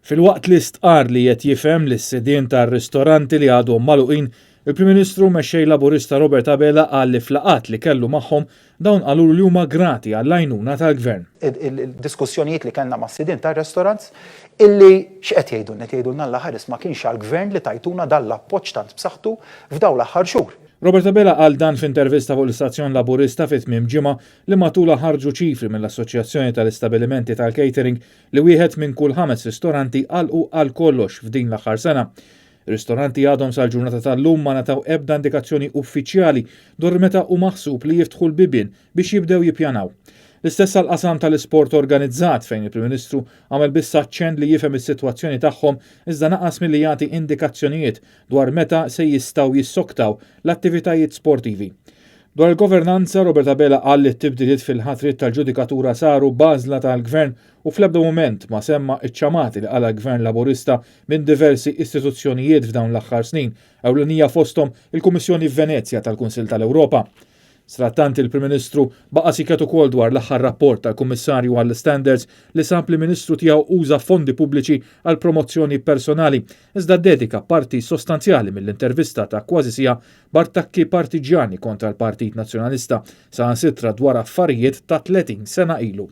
Filwaqt li stqarr li qed jifhem lis-sidien tar-ristoranti li għadhom magħluqin, il-Prim Ministru u Mexxej Laburista Robert Abela qal li f'laqgħat li kellu magħhom dawn qalulu li huma grati għall-għajnuna tal-Gvern. Il-diskussjonijiet li kellna mas-sidien tar-restaurants illi x'qed jgħidulna? Qed jgħidulna Alla ħares ma kienx għall-Gvern li tajtuna dan l-appoġġ tant b'saħħtu f'dawn l-aħħar xhur. Robert Abela qal dan f'intervista fuq l-istazzjon Laburista fi tmiem ġimgħa li matulha ħarġu ċifri mill-Assoċjazzjoni tal-Istabilimenti tal-Catering li wieħed minn kull ħames ristoranti għalqu għal kollox f'din l-aħħar sena. Ir-ristoranti għadhom sal-ġurnata tal-lum ma ngħataw ebda indikazzjoni uffiċjali dwar meta hu maħsub li jiftħu l-bibien biex jibdew jippjanaw. L-istess għall-qasam tal-isport organizzat fejn il-Prim Ministru għamel biss aċċenn li jifhem is-sitwazzjoni tagħhom iżda naqas milli jagħti indikazzjonijiet dwar meta se jistgħu jissoktaw l-attivitajiet sportivi. Dwar il-governanza, Robert Abela qal li t-tibdiliet fil-ħatriet tal-ġudikatura saru b'għażla tal-Gvern u fl-ebda mument ma semma ċ-ċamati li qala' l-Gvern Laburista minn diversi istituzzjonijiet f'dawn l-aħħar snin, ewlenija fosthom il-Kummissjoni Venezja tal-Kunsill tal-Ewropa. Sadattant il-Prim Ministru baqa' sieket ukoll dwar l-aħħar rapport tal-Kummissarju għall-Istandards li sab li Ministru tiegħu uża fondi pubbliċi għal promozzjoni personali iżda ddedika parti sostanzjali mill-intervista ta' kważi siegħa b'attakki partiġġjani kontra l-Partit Nazzjonalista, saħansitra dwar affarijiet ta' 30 sena ilu.